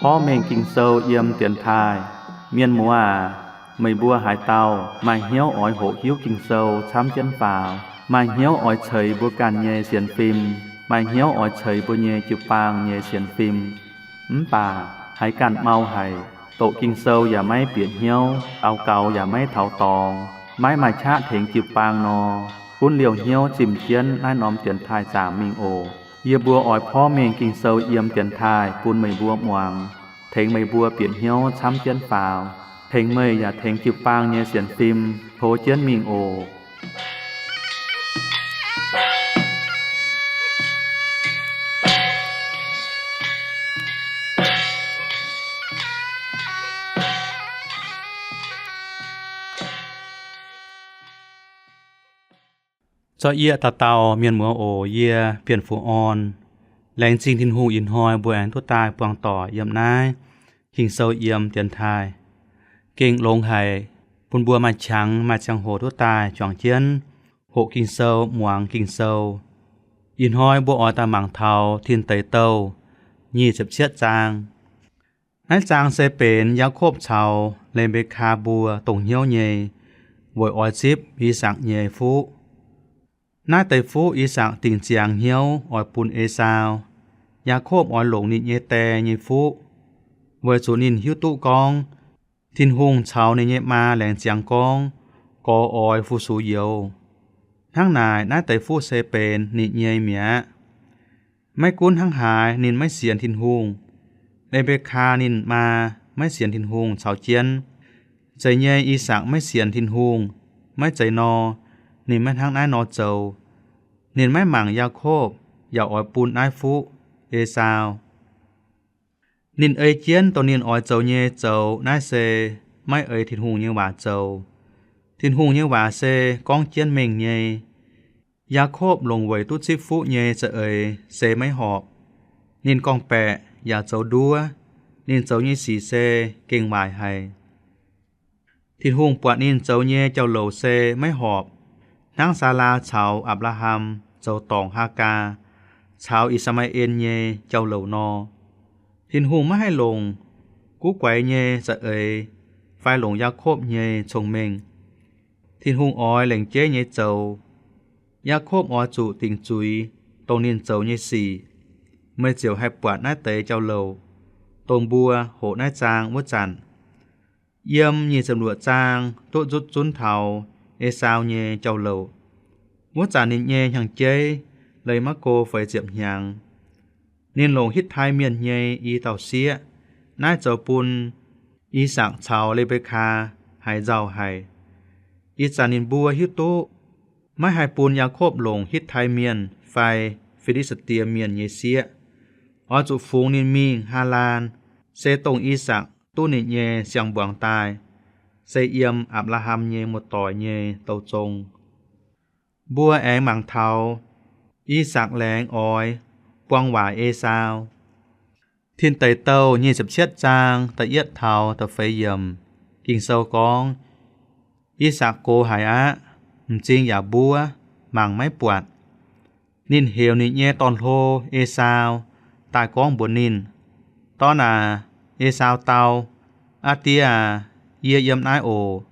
Porv mengh Ging-Sou yiem dienx taaih. Mienh muoz aac, meih mbuo haaix dauh maaih hnyouv oix hoqc hiuv Ging-Sou camv jienv faaux, maaih hnyouv oix ceix mbuo ganh nyei sienx fim, maaih hnyouv oix ceix mbuo nyei jiu-baang nyei sienx fim, mv baac haiz ganh mau haic, doqc Ging-Sou yaac maiv bieqc hnyouv, daux gaux yaac maiv taux dorngx, maiv maaih qaqv tengx jiu-baang nor, gunv liouh hnyouv zimh jienv naaiv norm dienx taaih zaangc mingh oc. Yie mbuo oix porv mengh Ging-Sou yiem dienx taaih bun meih mbuo muangx, tengx meih mbuo bieqc hnyouv camv jienv faaux, tengx meih yaac tengx jiu-baang nyei sienx fim tov jienv mingh oc. Zorqv yie dauh dauh mienh muoz oc, yie Bienh Fuqv Orn. Laengz zingh Tin-Hungh ih hnoi mbuo aengx duqv daaih buangh doic yiem naaiv Ging-Sou yiem dienx taaih. Gengh longx haic, bun mbuo maaih qangx maaih ziangh hoc duqv daaih juangc jienv hoqc Ging-Sou, muangx Ging-Sou. Ih hnoi mbuo oix daaih mangc taux Tin Deic Douh nyic ziepc cietv zaang. Naaiv zaang se benx Yaakopv caux Le^mbe^kaa mbuo dongh hnyouv nyei weic oix zipv I^sakc nyei fuqv. Naaiv deix fuqv I^sakc dingc ziangx hnyouv oix bun Esaau. Yaakopv oix longc ninh nyei die nyei fuqv, weic zuqc ninh hiuv duqv gorngv Tin-Hungh caux ninh nyei maa laengz ziangx gorngv, Gorx oix fu-sux youz. Hnangv naaic, naaiv deix fuqv se benx ninh nyei mi'aqv. Maiv gunv hnangv haaix, ninh maiv sienx Tin-Hungh. Le^mbe^kaa ninh maa maiv sienx Tin-Hungh caux jienv. Zeiz nyei I^sakc maiv sienx Tin-Hungh. Maiv zeiz nor, ninh maiv hnangv naaiv nor zoux. Ninh maiv mangc Yaakopv yaac oix bun naaiv fuqv Esaau. Ninh ei jienv dongh ninh oix zoux nyei zoux, naaiv se maiv ei Tin-Hungh nyei waac zoux. Tin-Hungh nyei waac se gorngv jienv mengh nyei. Yaakopv longc weic duqv zipv fuqv nyei za'eix se maiv horpc. Ninh gorngv-baeqc yaac zoux nduov. Ninh zoux nyei sic se gengh waaic haic. Tin-Hungh buatc ninh zoux nyei jauv-louc se maiv horpc, hnangv Saalaa caux Apc^laa^ham zoux dorngc Haagaa caux I^saa^maa^en nyei jauv-louc nor. Tin-Hungh maiv haih longc guv guaix nyei za'eix fai longc Yaakopv nyei cong-mengh. Tin-Hungh oix lengc jeiv nyei zoux. Yaakopv oix zuqc dingc zuiz dongh ninh zoux nyei sic. Meih ziouc haih buatc naaiv deix jauv-louc, dongh mbuo hoqc naaiv zaang wuov zanc. Yiem nyic ziepc luoqc zaang duqv nzutv zunv taux Esaau nyei jauv-louc. Wuov zanc ninh nyei hnyangx-jeiv leih maiv go feix ziepc hnyangx. Ninh longc Hitv^tai Mienh nyei i dauh sieqv. Naaiv zoux bun I^sakc caux Le^mbe^kaa haiz nzauh haic. Ih zanc ninh mbuo hiuv duqv maiv haih bun Yaakopv longc Hitv^tai Mienh fai Fi^li^saa^die Mienh nyei sieqv. Oix zuqc fungx ninh mingh Haalaan, se dongh I^sakc duqv ninh nyei siang-mbuangz daaih, se yiem Apc^laa^ham nyei muoz-doic nyei douz zong. Mbuo aengx mangc taux I^sakc laengz oix buang waac Esaau. Tin Deic Douh nyic ziepc cietv zaang da'yietv taux da'feix yiemc, Ging-Sou gorngv, I^sakc gox haic aqv, m'zing yaac mbuov, mangc maiv buatc. Ninh heuc ninh nyei dorn-hlo, Esaau, daaih gorngv mbuox ninh. Dorn aac, Esaau dau, Aa Die aac, yie yiem naaiv oc.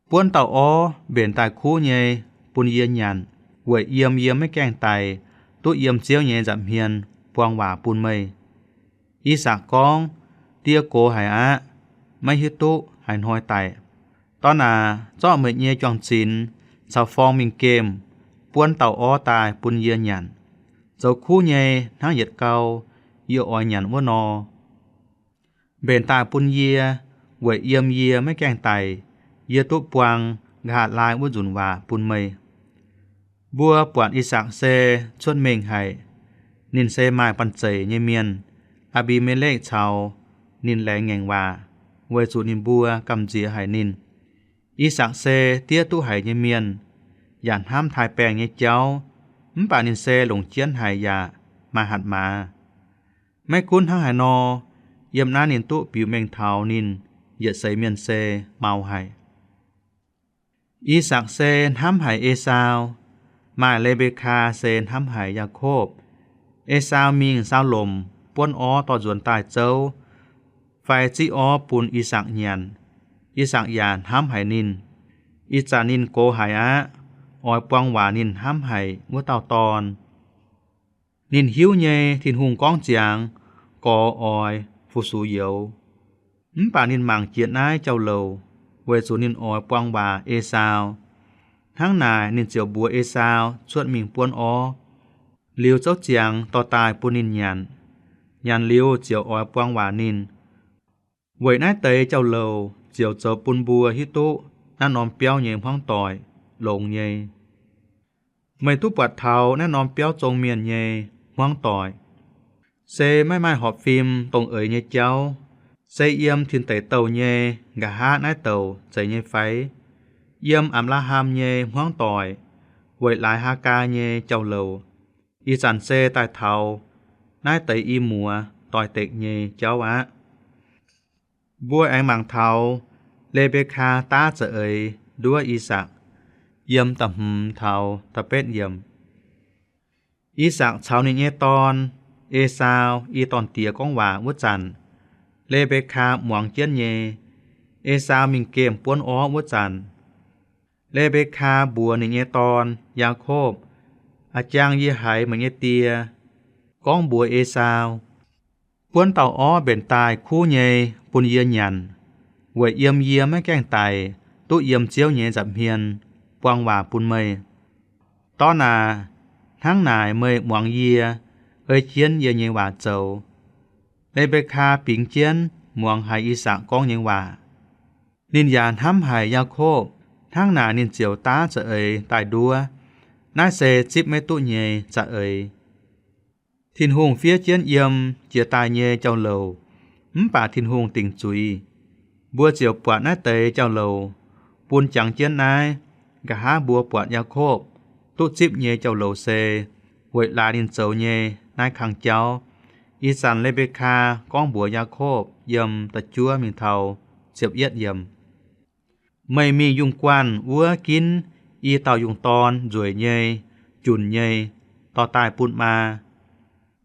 Buonv dauh orv mbenc daaih kuv nyei bun yie nyanc, weic yiem yie maiv gaengh daic duqv yiem Ziouv nyei nza'hmien buang waac bun meih. I^sakc gorngv, Die gox haic aqv, maiv hiuv duqv haaix hnoi daic. Dorn aac, zorqv meih nyei juang-zinx caux forng mingh gemh buonv dauh orv daaih bun yie nyanc, zoux kuv nyei hnangv yietc gau yie oix nyanc wuov nor. Mbenc daaih bun yie, weic yiem yie maiv gaengh daic, yie duqv buang nqa'haav laai wuov nzunc waac bun meih. Mbuo buatc I^sakc se cuotv mengh haic. Ninh se maaih banh zeic nyei mienh. Aa^mbi^me^lekv caux ninh laengz ngaengc waac, weic zuqc ninh mbuo gamh nziex haic ninh. I^sakc se diev duqv haic nyei mienh, yaac hnamv taaih-baengh nyei jauv, mv baac ninh se longc jienv haic yaac maaih hatc maaz. Maiv gunv hnangv haaix nor, yiem naaiv ninh duqv biux mengh taux ninh yietc seix mienh se mau haic. I^sakc se hnamv haic Esaau, maaih Le^mbe^kaa se hnamv haic Yaakopv. Esaau mingh saau lomc buonv orv dorh nzuonx daaih zouv, fai ziqv orv bun I^sakc nyanc. I^sakc yaac hnamv haic ninh. Ih zanc ninh gox haic aqv, oix buang waac ninh hnamv haic wuov dauh dorn. Ninh hiuv nyei Tin-Hungh gorngv ziangx gorx oix fu-sux youz. Mv baac ninh mangc jiex naaiv jauv-louc weic zuqc ninh oix buang waac Esaau. Hnangv naaic ninh ziouc mbuox Esaau cuotv mingh buonv orv, liuz zouv ziangx dorh daaih bun ninh nyanc. Nyanc liuz ziouc oix buang waac ninh. Weic naaiv deix jauv-louc ziouc zoux bun mbuo hiuv duqv naaiv norm biauv nyei hmuangv doic longx nyei. Meih duqv buatc taux naaiv norm biauv zong mienh nyei hmuangv doic. Se maiv maaih horpc fim dongh eix nyei jauv. Se yiem tin deic douh nyei nqa'haav naaiv douc zeiz nyei fai? Yiem Apc^laa^ham nyei hmuangv doic, weic laaix Haagaa nyei jauv-louc, ih zanc se daaih taux naaiv deix i muoz doix-dekc nyei jauv aqv. Mbuo aengx mangc taux Le^mbe^kaa daav za'eix nduov I^sakc yiem da'hmz taux da'betv yiemc. I^sakc caux ninh nyei dorn, Esaau, i dorn-diex gorngv waac wuov zanc, Le^mbe^kaa muangx jienv nyei. Esaau mingh gemh buonv orv wuov zanc, Le^mbe^kaa mbuox ninh nyei dorn, Yaakopv, A'jang yie haiz meih nyei die gorngv mbuox Esaau, buonv dauh orv mbenc daaih kuv nyei bun yie nyanc, weic yiem yie maiv gaengh daic duqv yiem Ziouv nyei nza'hmien buang waac bun meih. Dorn aac, hnangv naaic meih muangx yie, ei jienv yie nyei waac zoux. Le^mbe^kaa bingx jienv muangx haiz I^sakc gorngv nyei waac. Ninh yaac hnamv haic Yaakopv, hnangv naaic ninh ziouc daav za'eix daaih nduov. Naaiv se zipv maiv duqv nyei za'eix. Tin-Hungh fiev jienv yiem jiex daaih nyei jauv-louc, mv baac Tin-Hungh dingc zuiz. Mbuo ziouc buatc naaiv deix jauv-louc bun jangx jienv naaiv. Nqa'haav mbuo buatc Yaakopv duqv zipv nyei jauv-louc se weic laaix ninh zoux nyei naaiv kang jauv. Ih zanc Le^mbe^kaa gorngv mbuox Yaakopv yiem da'juov mingh taux ziepc yietv yiemc, Meih mingh yungh guanh wuov ginv i dauh yungh dorn nzueic nyei, junc nyei, dorh daaih bun maa.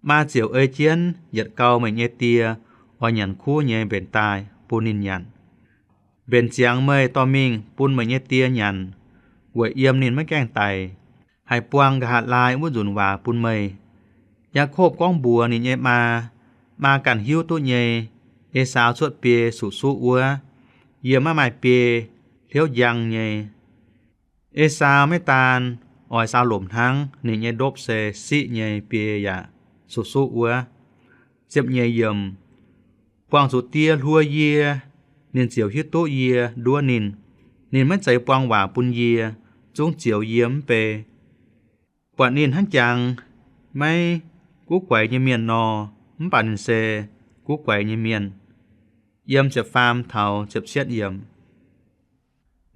Maa ziouc ei jienv yietc gau meih nyei die oix nyanc kuv nyei mbenc daaih bun ninh nyanc. Mbenc ziangx meih dorh mingh bun meih nyei die nyanc, weic yiem ninh maiv gaengh daic, haih buang nqa'haav laai wuov nzunc waac bun meih. Yaakopv gorngv mbuox ninh nyei maa. Maa ganh hiuv duqv nyei, Esaau cuotv biei suqv suqv wuov. Yie maiv maaih biei, hleuv njang nyei. Esaau maiv daan oix saau lomc hnangv, ninh nyei ndopv se siqv nyei, biei yaac suqv suqv wuov. Ziepc nyeic yiemc, Buangh zuqc die hluo yie, ninh ziouc hiuv duqv yie nduov ninh. Ninh maiv zeiz buang waac bun yie, zungv zioux yie mv bei. Buatc ninh hnangv jangx maiv guv guaix nyei mienh nor, mv baac ninh se guv guaix nyei mienh. Yiem ziepc faam taux ziepc cietv yiemc.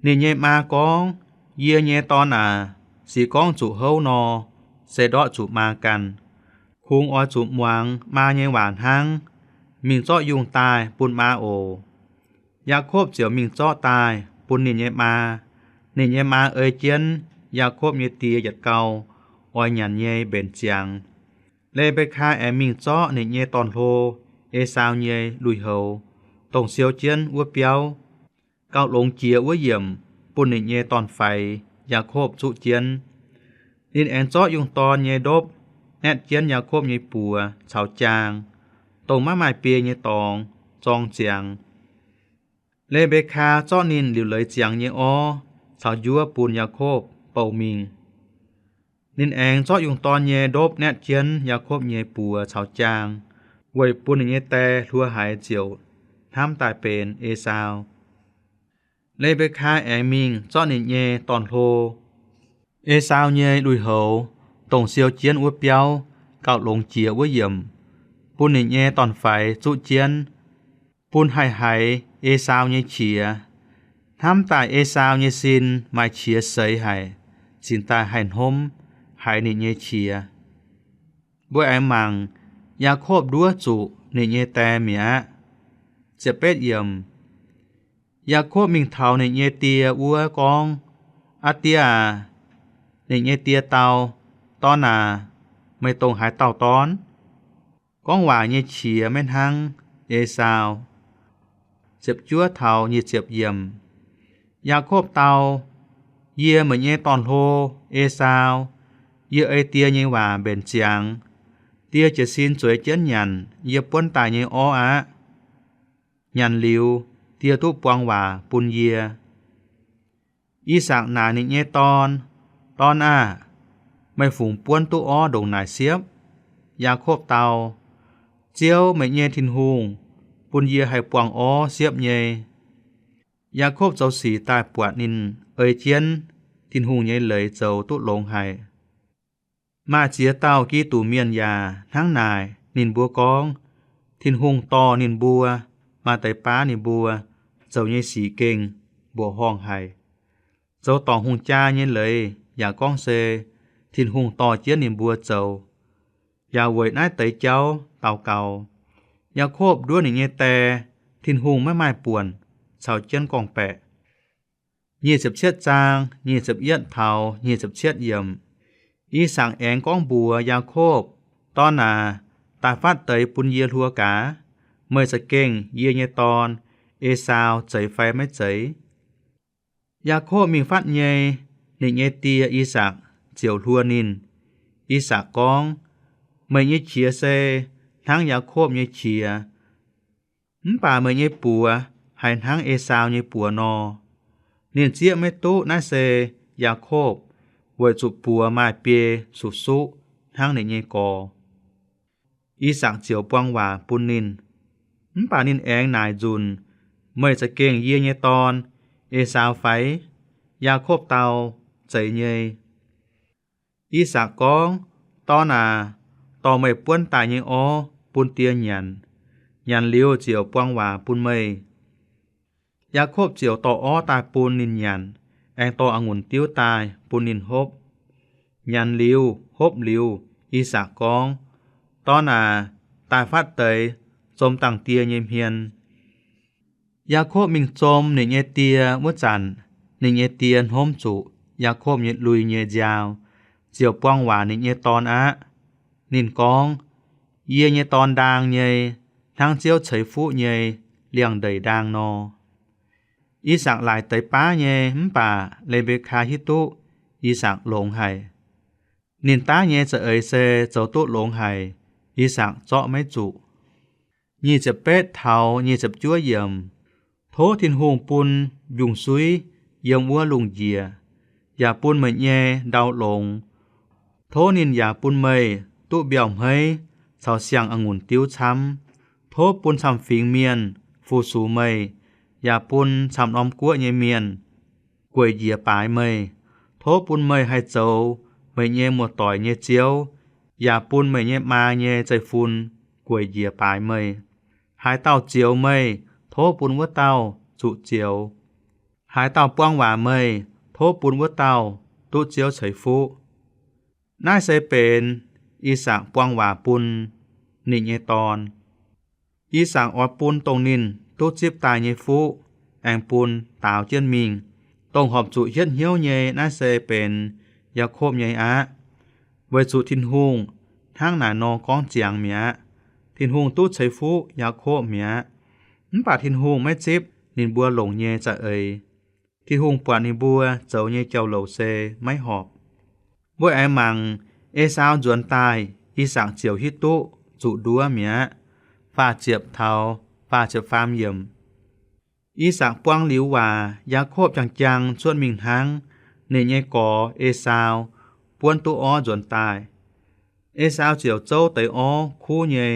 Ninh nyei maa gorngv, Yie nyei dorn aac, se gorngv zuqc houv nor, se ndortv zuqc maa ganh. Kungx oix zuqc muangx maa nyei waac hnangv. Mingh zorqv yungh daaih bun maa oc. Yaakopv ziouc mingh zorqv daaih bun ninh nyei maa. Ninh nyei maa ei jienv Yaakopv nyei die yietc gau oix nyanc nyei mbenc ziangx. Le^mbe^kaa aengx mingh zorqv ninh nyei dorn-hlo, Esaau nyei lui-houx, dongh siou jienv wuov biauv, gauh longx jiex wuov yiemc, bun ninh nyei dorn-faix, Yaakopv, zuqv jienv. Ninh aengx zorqv yungh dorn nyei ndopv naetv jienv Yaakopv nyei buoz caux jaang, dongh maiv maaih biei nyei dorngx, zorng ziangx. Le^mbe^kaa zorqv ninh liuc leiz ziangx nyei orv caux njuov bun Yaakopv bouh mingh. Ninh aengx zorqv yungh dorn nyei ndopv naetv jienv Yaakopv nyei buoz caux jaang, weic bun ninh nyei die hluo haiz ziouc hnamv daaih benx Esaau. Le^mbe^kaa aengx mingh zorqv ninh nyei dorn-hlo, Esaau nyei lui-houx, dongh siou jienv wuov biauv gauh longx jiex wuov yiemc, bun ninh nyei dorn-faix zuqv jienv, bun haih haiz Esaau nyei qiex. Hnamv daaih Esaau nyei sin maaih qiex seix haic, cingx daaih haih hnomv haiz ninh nyei qiex. Mbuo aengx mangc Yaakopv nduov zuqc ninh nyei die mi'aqv. Ziepc betv yiemc. Yaakopv mingh taux ninh nyei die wuov gorngv, Aa die aac, Ninh nyei die dau, Dorn aac, meih dongh haaix dauh dorn? Gorngv waac nyei qiex maiv hnangv Esaau. Ziepc juov taux nyic ziepc yiemc. Yaakopv dau, Yie meih nyei dorn-hlo, Esaau. Yie ei die nyei waac mbenc ziangx. Die jiez sin zueiz jienv nyanc yie buonv daaih nyei orv aqv. Nyanc liuz, die duqv buang waac bun yie. I^sakc naaic ninh nyei dorn, Dorn aah! Meih fungc buonv duqv orv ndongc naaic siepv? Yaakopv dau, Ziouv, meih nyei Tin-Hungh, bun yie haih buangh orv siepv nyei. Yaakopv zoux sic daaih buatc ninh ei jienv Tin-Hungh nyei leiz zoux duqv longx haic. Maaih ziex dauh Giduc Mienh yaac hnangv naaic. Ninh mbuo gorngv, Tin-Hungh dorh ninh mbuo maaih deix baav ninh mbuo zoux nyei sic gengh mbuoqc horngh haic. Zoux dorngc hungh jaa nyei leiz yaac gorngv se Tin-Hungh dorh jienv ninh mbuo zoux, yaac weic naaiv deix jauv daux gaux. Yaakopv nduov ninh nyei die, Tin-Hungh maiv maaih buonc, caux jienv gorngv-baeqc. Nyic ziepc cietv zaang, nyic ziepc yietv taux nyic ziepc cietv yiemc. I^sakc aengx gorngv mbuox Yaakopv, Dorn aac, daaih fatv deix bun yie hluo gaax. Meih za'gengh yie nyei dorn, Esaau, zeiz fai maiv zeiz? Yaakopv mingh fatv nyei, ninh nyei die, I^sakc, ziouc hluo ninh. I^sakc gorngv, Meih nyei qiex se hnangv Yaakopv nyei qiex, mv baac meih nyei buoz haiz hnangv Esaau nyei buoz nor. Ninh zieqv maiv duqv naaiv se Yaakopv, weic zuqc buoz maaih biei suqv-suqv hnangv ninh nyei gorx. I^sakc ziouc buang waac bun ninh. Mv baac ninh aengx naaic nzunc, Meih za'gengh yie nyei dorn, Esaau fai? Yaakopv dau, Zeiz nyei. I^sakc gorngv, Dorn aac, dorh meih buonv daaih nyei orv bun die nyanc. Nyanc liuz ziouc buang waac bun meih. Yaakopv ziouc dorh orv daaih bun ninh nyanc, aengx dorh a'ngunc diuv daaih bun ninh hopv. Nyanc liuz hopv liuz, I^sakc gorngv, Dorn aac, daaih fatv deix, zom dangh die nyei hmien. Yaakopv mingh zom ninh nyei die wuov zanc, ninh nyei die hnomv zuqc Yaakopv nyei lui nyei nziaaux, ziouc buang waac ninh nyei dorn aqv. Ninh gorngv, Yie nyei dorn ndaang nyei, hnangv Ziouv ceix fuqv nyei liangx-ndeic ndaang nor. I^sakc laaic deix baav nyei, mv baac Le^mbe^kaa hiuv duqv I^sakc longx haic. Ninh daav nyei za'eix se zoux duqv longx haic, I^sakc zorqv maiv zuqc. Nyic ziepc betv taux nyic ziepc juov yiemc. Tov Tin-Hungh bun mbiungc-suiv yiem wuov lungh njiec, yaac bun meih nyei ndau longx. Tov ninh yaac bun meih duqv mbiauh hmeiv caux siang-a'ngunc diuv camv. Tov bun camv-fingx mienh fu-sux meih, yaac bun camv-norm guoqv nyei mienh gueic njiec baaix meih. Tov bun meih haih zoux meih nyei muoz-doic nyei ziouv, yaac bun meih nyei maa nyei zeiv-fun gueic njiec baaix meih. Haaix dauh zioux meih, tov bun wuov dauh zuqc zioux. Haaix dauh buang waac meih, tov bun wuov dauh duqv Ziouv ceix fuqv. Naaiv se benx I^sakc buang waac bun ninh nyei dorn. I^sakc oix bun dongh ninh duqv zipv daaih nyei fuqv, aengx bun daaux jienv mingh. Dongh horpc zuqc hietv hnyouv nyei naaiv se benx Yaakopv nyei aqv. Weic zuqc Tin-Hungh hnangv naaic nor gorngv ziangx mi'aqv. Tin-Hungh duqv ceix fuqv Yaakopv mi'aqv. Mv baac Tin-Hungh maiv zipv ninh mbuo longc nyei za'eix. Tin-Hungh buatc ninh mbuo zoux nyei jauv-louc se maiv horpc. Mbuo aengx mangc Esaau nzuonx daaih, I^sakc ziouc hiuv duqv zuqc nduov mi'aqv. Faah ziepc taux faah ziepc faam yiemc. I^sakc buang liuz waac, Yaakopv jang-jang cuotv mingh hnangv. Ninh nyei gorx, Esaau, buonv duqv orv nzuonx daaih. Esaau ziouc zouv deix orv kuv nyei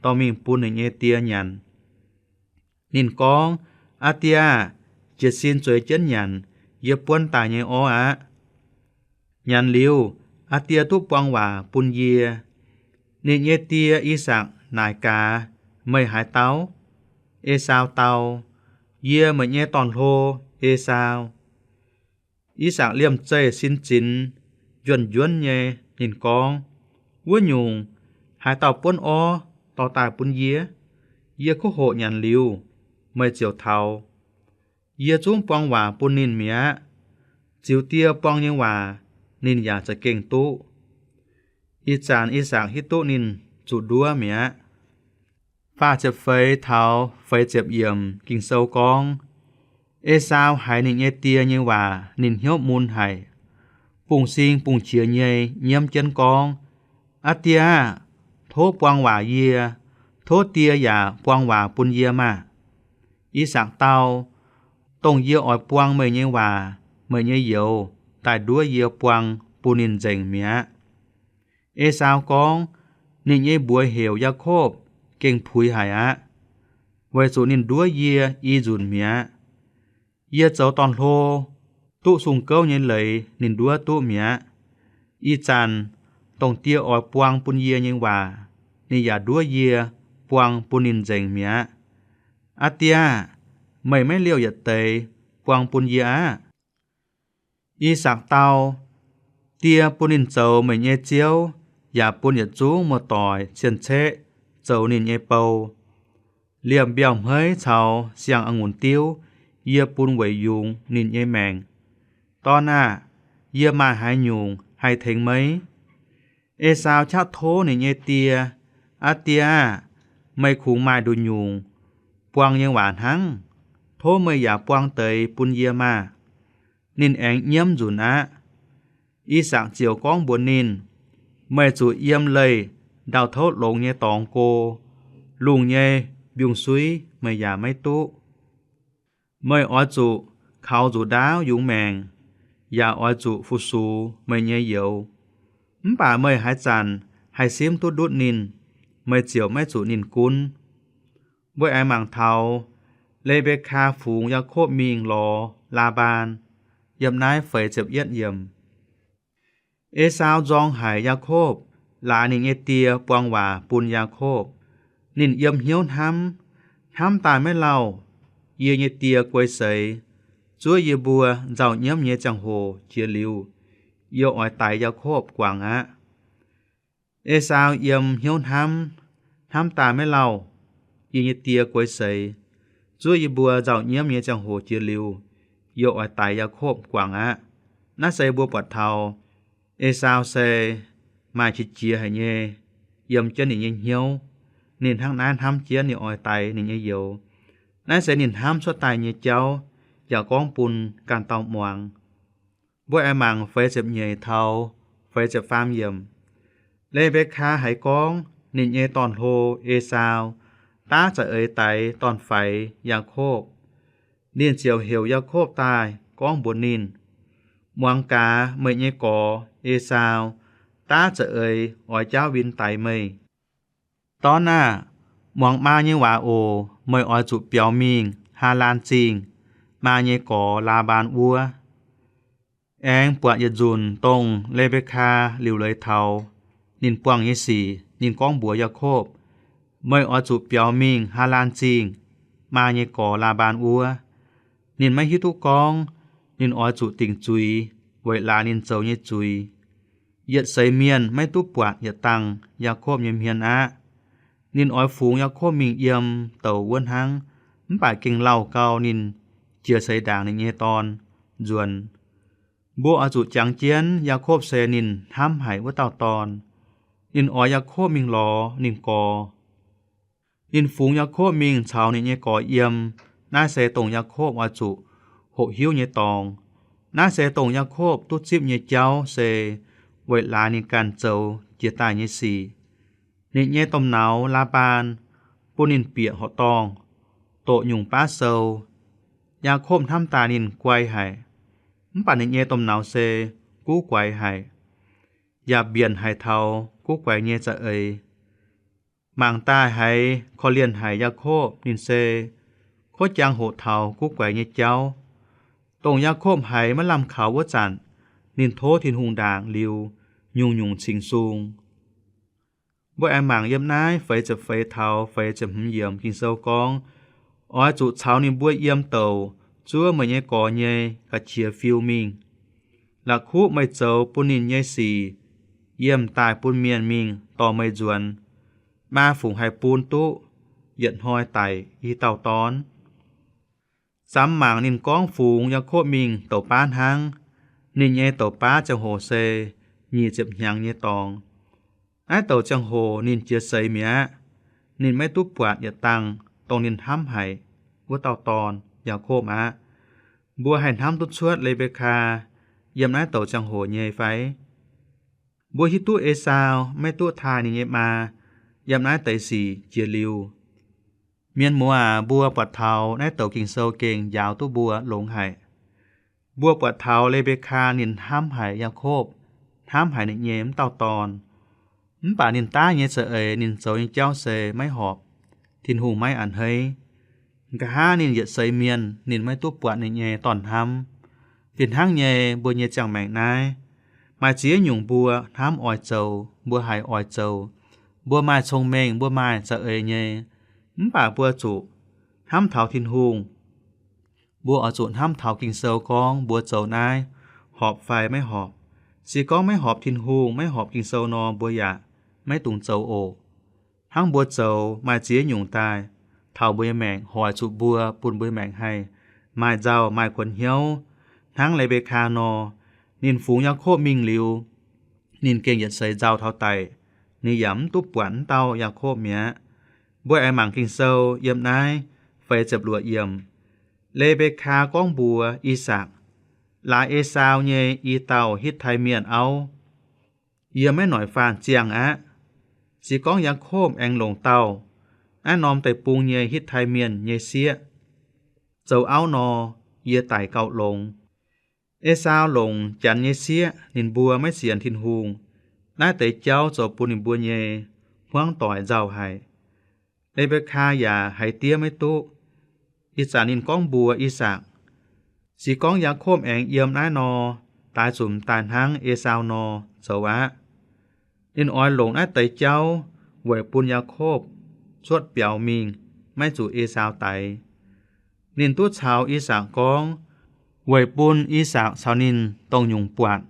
dorh mingh bun ninh nyei die nyanc. Ninh gorngv, Aa die aah! Jiez sin zueiz jienv nyanc yie buonv daaih nyei orv aqv. Nyanc liuz, aa die duqv buang waac bun yie. Ninh nyei die, I^sakc, naaic gaax, Meih haaix dauh? Esaau dau, Yie meih nyei dorn-hlo, Esaau. I^sakc liemh zeih sin zinx njuonv-njuonv nyei. Ninh gorngv, Wuov nyungc, haaix dauh buonv orv dorh daaih bun yie? Yie kuv hoqc nyanc liuz, meih ziouc taux. Yie zungv buang waac bun ninh mi'aqv. Ziux die buang nyei waac, ninh yaac za'gengh duqv. Ih zanc I^sakc hiuv duqv ninh zuqc nduov mi'aqv. Faah ziepc feix taux feix ziepc yiemc Ging-Sou gorngv, Esaau haiz ninh nyei die nyei waac ninh hnyouv mun haic, bungx-sing bungx-qiex nyei nyiemv jienv gorngv, Aa die aah! Tov buang waac yie. Tov die yaac buang waac bun yie maah! I^sakc dau, Dongh yie oix buang meih nyei waac, meih nyei youz daaih nduov yie buang bun ninh nzengc mi'aqv. Esaau gorngv, Ninh nyei mbuox heuc Yaakopv gengh puix haic aqv, weic zuqc ninh nduov yie i nzunc mi'aqv. Yie zoux dorn-hlo duqv sung-gouv nyei leiz ninh nduov duqv mi'aqv. Ih zanc dongh die oix buang bun yie nyei waac, ninh yaac nduov yie buang bun ninh nzengc mi'aqv. Aa die aah! Meih maiv liouh yietc deix buang bun yie aqv. I^sakc dau, Die bun ninh zoux meih nyei ziouv yaac bun yietc zungv muoz-doic cien-ceqv zoux ninh nyei bou. Liemh mbiauh hmeiv caux siang-a'ngunc diuv yie bun weic yungz ninh nyei maengc. Dorn aah! Yie maaih haaix nyungc haih tengx meih? Esaau qaqv tov ninh nyei die, Aa die aah! Meih kungx maaih nduqc nyungc buang nyei waac hnangv. Tov meih yaac buang deix bun yie maah! Ninh aengx nyiemv nzunc aqv. I^sakc ziouc gorngv mbuox ninh, Meih zuqc yiem leih ndau-touv longx nyei dorngx go. Lungh nyei mbiungc-suiv meih yaac maiv duqv. Meih oix zuqc kaux nzuqc ndaauv yungz maengc, yaac oix zuqc fu-sux meih nyei youz. Mv baac meih haaix zanc haih simv duqv ndutv ninh, meih ziouc maiv zuqc ninh gunv. Mbuo aengx mangc taux Le^mbe^kaa fungx Yaakopv mingh lorz Laa^mbaan, yiem naaiv feix ziepc yietv yiemc. Esaau nzorng haic Yaakopv, laaix ninh nyei die buang waac bun Yaakopv. Ninh yiem hnyouv hnamv, Hnamv daaih maiv lauh, yie nyei die guei seix. Zuov yie mbuo nzauh nyiemv nyei ziangh hoc jiex liuz, yie oix daix Yaakopv guangc aqv. Esaau yiem hnyouv hnamv, Hnamv daaih maiv lauh, yie nyei die guei seix. Zuov yie mbuo nzauh nyiemv nyei ziangh hoc jiex liuz, yie oix daix Yaakopv guangc aqv. Naaiv se mbuo buatc taux Esaau se maaih qiex jiez haic nyei, yiem jienv ninh nyei hnyouv. Ninh hnangv naaiv hnamv jienv ninh oix daix ninh nyei youz. Naaiv se ninh hnamv cuotv daaih nyei jauv, yaac gorngv bun ganh dauh muangx. Mbuo aengx mangc feix ziepc nyeic taux feix ziepc faam yiemc. Le^mbe^kaa haiz gorngv ninh nyei dorn-hlo, Esaau, daav za'eix daix dorn-faix, Yaakopv, ninh ziouc heuc Yaakopv daaih gorngv mbuox ninh, Muangx gaax meih nyei gorx, Esaau, daav za'eix oix jaauv win daix meih. Dorn aah! Muangx maa nyei waac oc. Meih oix zuqc biaux mingh Haalaan Zingh, maa nyei gorx, Laa^mbaan, wuov. Aengx buatc yietc nzunc dongh Le^mbe^kaa liuc leiz taux ninh buangh nyei sic, ninh gorngv mbuox Yaakopv, Meih oix zuqc biaux mingh Haalaan Zingh, maa nyei gorx, Laa^mbaan, wuov. Ninh maiv hiuv duqv gorngv ninh oix zuqc dingc zuiz weic laaix ninh zoux nyei zuiz. Yietc seix mienh maiv duqv buatc yietc dangh Yaakopv nyei hmien aqv. Ninh oix fungx Yaakopv mingh yiem douc wuov hnangv, mv baac gengh lauh gau ninh jiex seix ndaangc ninh nyei dorn nzuonx. Mbuo oix zuqc jangx jienv Yaakopv se ninh hnamv haic wuov dauh dorn. Ninh oix Yaakopv mingh lorz ninh gorx. Ninh fungx Yaakopv mingh caux ninh nyei gorx yiem. Naaiv se dongh Yaakopv oix zuqc hoqc hiuv nyei dorngx. Naaiv se dongh Yaakopv duqv zipv nyei jauv se weic laaix ninh ganh zoux jiex daaih nyei sic. Ninh nyei domh nauz, Laa^mbaan, bun ninh bieqc horqc dorngh, doqc nyungc baav sou. Yaakopv hnamv daaih ninh guai haic, mv baac ninh nyei domh nauz se guv guaix haic, yaac mbienc haic taux guv guaix nyei za'eix. Mangc daaih haiz korv-lienh haic Yaakopv, ninh se kov jangx hoqc taux guv guaix nyei jauv. Dongh Yaakopv haiz maiv lamh kaux wuov zanc, ninh tov Tin-Hungh ndaangc liuz nyungc-nyungc cingx sung. Mbuo aengx mangc yiem naaiv feix ziepc feix taux feix ziepc hmz yiemc Ging-Sou gorngv, Oix zuqc caux ninh mbuo yiem douc zuov meih nyei gorx nyei ga'qiex fiu mingh. La'kuqv meih zoux bun ninh nyei sic yiemh daaih bun mienh mingh dorh meih nzuonx. Maa fungc haih bun duqv yietc hnoi daic i dauh dorn? Samx mangc ninh gorngv fungx Yaakopv mingh douc baav hnangv, Ninh nyei douc baav ziangh hoc se nyic ziepc hnyangx nyei dorngx. Naaiv douc ziangh hoc ninh jiex seix mi'aqv. Ninh maiv duqv buatc yietc dangh dongh ninh hnamv haic wuov dauh dorn, Yaakopv aqv. Mbuo haih hnamv duqv cuotv Le^mbe^kaa yiem naaiv douc ziangh hoc nyei fai? Mbuo hiuv duqv Esaau maiv duqv taaih ninh nyei maa yiem naaiv deix sic jiex liuz. Mienh muoz aac, mbuo buatc taux naaiv douc Ging-Sou gengh njaaux duqv mbuo longx haic. Mbuo buatc taux Le^mbe^kaa ninh hnamv haic Yaakopv, hnamv haic ninh nyei wuov dauh dorn. Mv baac ninh daav nyei za'eix ninh zoux nyei jauv se maiv horpc, Tin-Hungh maiv a'hneiv. Nqa'haav ninh yietc seix mienh ninh maiv duqv buatc ninh nyei dorn-hnamv. Fih hnangv nyei mbuo nyei ziangh maengc naaiv, maaih ziex nyungc mbuo hnamv oix zoux, mbuo haiz oix zoux, mbuo maaih cong-mengh, mbuo maaih za'eix nyei, mv baac mbuo zuqc hnamv taux Tin-Hungh. Mbuo oix zuqc hnamv taux Ging-Sou gorngv mbuo zoux naaiv horpc fai maiv horpc. Se gorngv maiv horpc Tin-Hungh, maiv horpc Ging-Sou nor, mbuo yaac maiv dungx zoux oc. Hnangv mbuo zoux maaih ziex nyungc daaih taux mbuo nyei maengc, hoic zuqc mbuo, bun mbuo nyei maengc haih maaih nzauh, maaih kuonx hnyouv. Hnangv Le^mbe^kaa nor, ninh fungx Yaakopv mingh liuz, ninh gengh yietc seix nzauh taux daic, ninh yaac mv duqv buatc wuov dauh Yaakopv mi'aqv. Mbuo aengx mangc Ging-Sou yiem naaiv feix ziepc luoqc yiemc. Le^mbe^kaa gorngv mbuox I^sakc, Laaix Esaau nyei i dauh Hitv^tai Mienh auv, yie maiv noic faanh ziangh aqv. Se gorngv Yaakopv aengx longc dauh naaiv norm deic-bung nyei Hitv^tai Mienh nyei sieqv zoux auv nor, yie daic gauh longx. Esaau longc janx nyei sieqv, ninh mbuo maiv sienx Tin-Hungh. Naaiv deix jauv zoux bun ninh mbuo nyei hmuangv doic nzauh haic. Le^mbe^kaa yaac haiz diev maiv duqv. Ih zanc ninh gorngv mbuox I^sakc, Se gorngv Yaakopv aengx yiem naaiv nor, daaix zuqc m'daaih hnangv Esaau nor zoux aqv. Ninh oix longc naaiv deix jauv weic bun Yaakopv cuotv biaux mingh, maiv zuqc Esaau daix. Ninh duqv caux I^sakc gorngv, weic bun I^sakc caux ninh dongh nyungc buatc,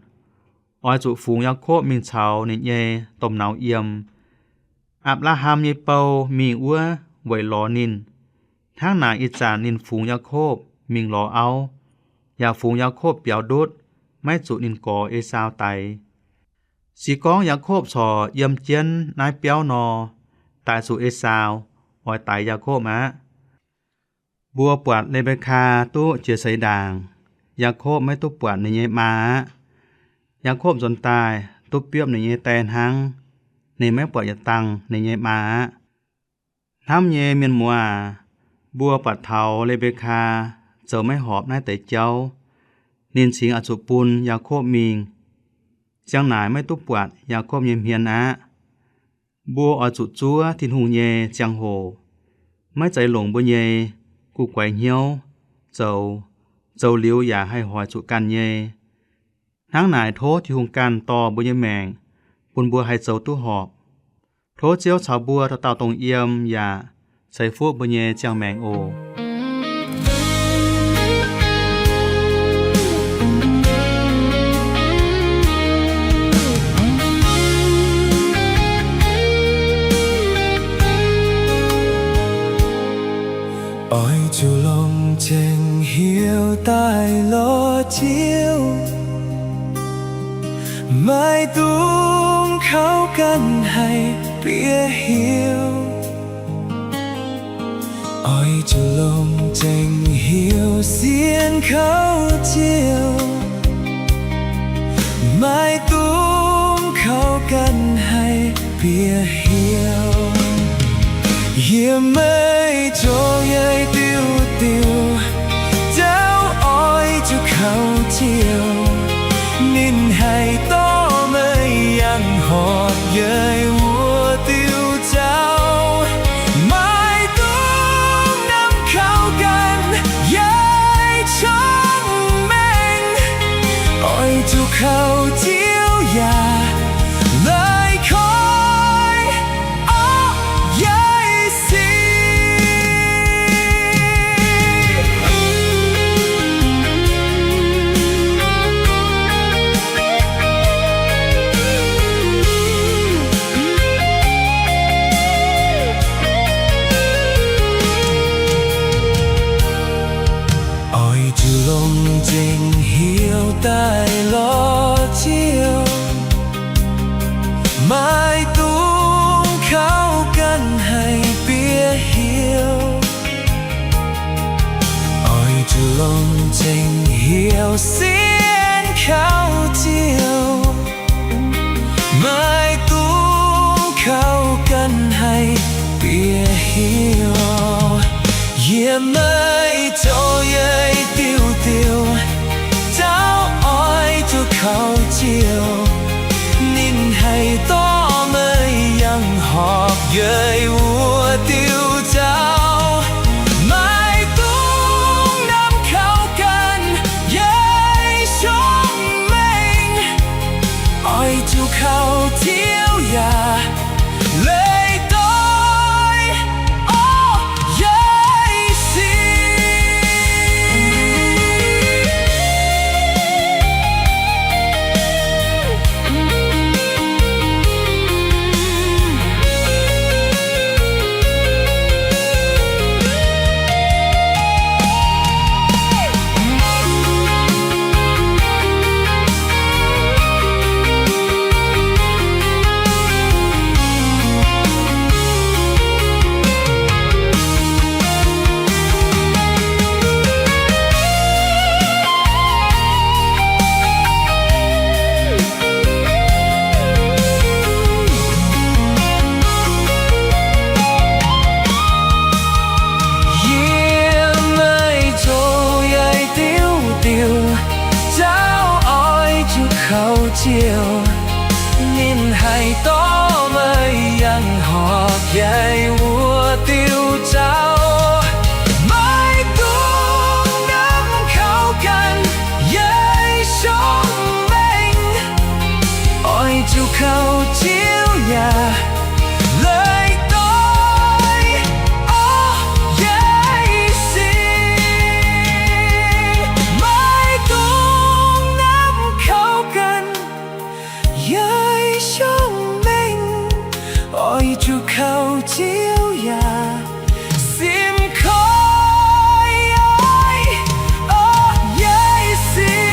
oix zuqc fungx Yaakopv mingh caux ninh nyei domh nauz yiem. Apc^laa^ham nyei bou mingh wuov weic lorz ninh. Hnangv naaic ih zanc ninh fungx Yaakopv mingh lorz auv, yaac fungx Yaakopv biaux ndutv, maiv zuqc ninh gorx Esaau daix. Se gorngv Yaakopv corc yiem jienv naaiv biauv nor, daaih zuqc Esaau oix daix Yaakopv aqv. Mbuo buatc Le^mbe^kaa duqv jiex seix ndaangc, Yaakopv maiv duqv buatc ninh nyei maa aqv. Yaakopv nzuonx daaih duqv biopv ninh nyei die hnangv, ninh maiv buatc yietc dangh ninh nyei maa aqv. Hnamv nyei mienh muoz aac, mbuo buatc taux Le^mbe^kaa zoux maiv horpc naaiv deix jauv, ninh cingx oix zuqc bun Yaakopv mingh. Ziang naaic maiv duqv buatc Yaakopv nyei hmien aqv. Mbuo oix zuqc zuov Tin-Hungh nyei ziangh hoc, maiv zeiz longc mbuo nyei guv guaix hnyouv zoux, zoux liuz yaac haih hoic zuqc ganh nyei. Hnangv naaic tov Tin-Hungh ganh dorh mbuo nyei maengc, bun mbuo haih zoux duqv horpc. Tov Ziouv caux mbuo dauh dauh dongh yiem yaac ceix fuqv mbuo nyei ziangh maengc oc. Oix zuqc longc zengc heuc daaih lorz Ziouv, maiv dungx kouv ganh haih bieqc heuc. Oix zuqc longc zengc heuc sienx kouv Ziouv, maiv dungx kouv ganh haih bieqc heuc. Yie maiv zoux yaih diuh diuh, dauh oix zuqc kouv Ziouv, ninh haih dorh meih yangh horpc yaih wuov diuh zaux. Maiv dungx namx kouv ganh yaih cong-mengh, oix zuqc kouv Ziouv yaac laiz koiv orqv yaih sic. Meih zoux yie diuh diuh jauv, oix zuqc kaux Ziouv. Ninh haih dorh meih yangh horpc yie wuov diuh jauv. Maiv dungx namx kaux ganh yie siong-mengh, oix zuqc kaux Ziouv yaac leiz doix. Orv, yie sienx. Yie meih zoux yie diuh diuh jauv, oix zuqc kaux Ziouv. Ninh haih dorh meih yangh horpc yie wuov diuh jauv. Maiv dungx namx kaux ganh yie siong-mengh, oix zuqc kaux Ziouv yaac leiz doix. Orv, yie sienx. Maiv dungx namx kaux ganh yie siong-mengh, oix zuqc kaux Ziouv yaac simx koiv. Orv, yie sienx.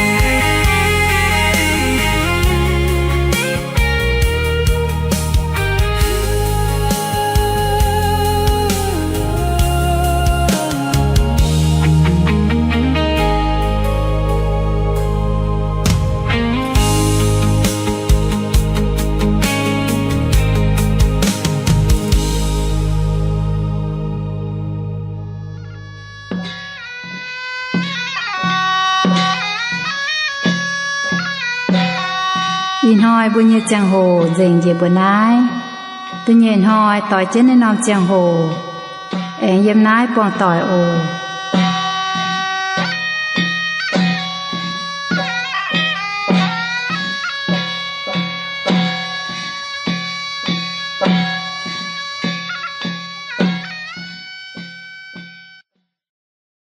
Ih hnoi mbuo nyei ziangh hoc nzengc njiec mbuo naaiv. Da'nyeic hnoi doix jienv naaiv norm ziangh hoc aengx yiem naaiv buangh doic oc.